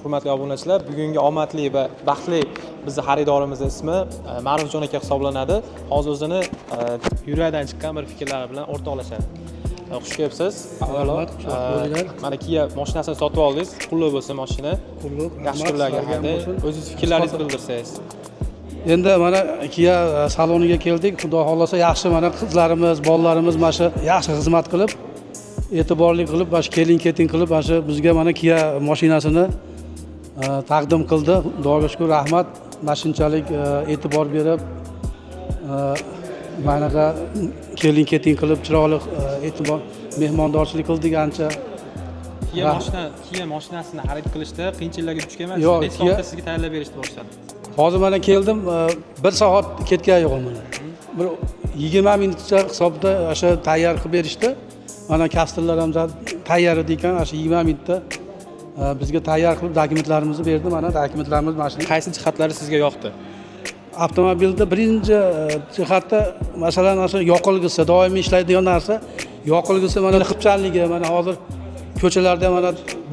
Hurmatli obunachilar, bugungi omadli va baxtli bizni xaridorimizni ismi Ma'rufjon aka hisoblanadi. Hozir o'zini yurakdan chiqqan bir fikrlari bilan o'rtoqlashadi. Xush kelibsiz. Avvalo, Rahmat, xushvaqt bo'linglar. Mana Kia mashinasini sotib oldingiz. Qulluq bo'lsin mashina. Qulluq, Yaxshi rahmat, kunlarga sizlarga ham haydang. bo'lsin. O'zingiz fikrlaringizni bildirsangiz. Endi mana Kia saloniga keldik. Xudo xohlasa, yaxshi mana qizlarimiz, bolalarimiz mana shu yaxshi xizmat qilib, e'tiborli qilib, mana shu kelin ketin qilib, mana shu bizga mana Kia mashinasini taqdim qildi. Xudoga shukur, rahmat. Mana shunchalik e'tibor berib, mana bunaqa kelin ketin qilib, chiroyli e'tibor, mehmondorchilik qildik ancha. Kia Kia mashinasini xarid qilishda qiyinchiliklarga duch kelmadingizmi? Yo'q, Necha soatda sizga tayyorlab berishni boshladi? Hozir mana keldim, bir soat ketgan yo'q mana. Bir 20 minutcha hisobda o'sha tayyor qilib berishdi. Mana kastillar ham tayyor edi ekan, o'sha 20 minutda bizga tayyor qilib dokumentlarimizni berdi. Mana dokumentlarimiz mana shu. Qaysi jihatlari sizga yoqdi? Avtomobilda birinchi jihatda, masalan, o'sha yoqilg'isi, doimiy ishlaydigan narsa, yoqilg'isi, mana xipchanligi. Mana hozir ko'chalarda mana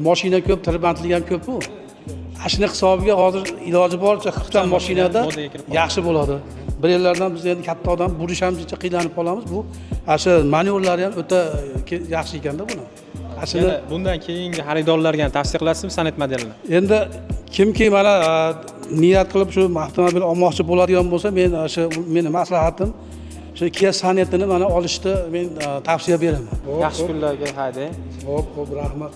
mashina ko'p, tirbandlik ham ko'p-ku. Ana shuni hisobiga hozir iloji boricha xipchan mashinada modaga kirib qoldi. Yaxshi bo'ladi. Bir yerlardan biz endi katta odam burish ham jicha qiynalib qolamiz. Bu ana shu manyovrlari ham o'ta yaxshi ekanda buni. Ana shuni Yana bundan keyingi xaridorlarga ham tavsiya qilasizmi Sonet modelini? Endi kimki mana niyat qilib shu avtomobil olmoqchi bo'ladigan bo'lsa, men o'sha meni maslahatim, shu Kia Sonetini mana olishni men tavsiya beraman. Yaxshi kunlarga haydang. Xo'p, xo'p, rahmat.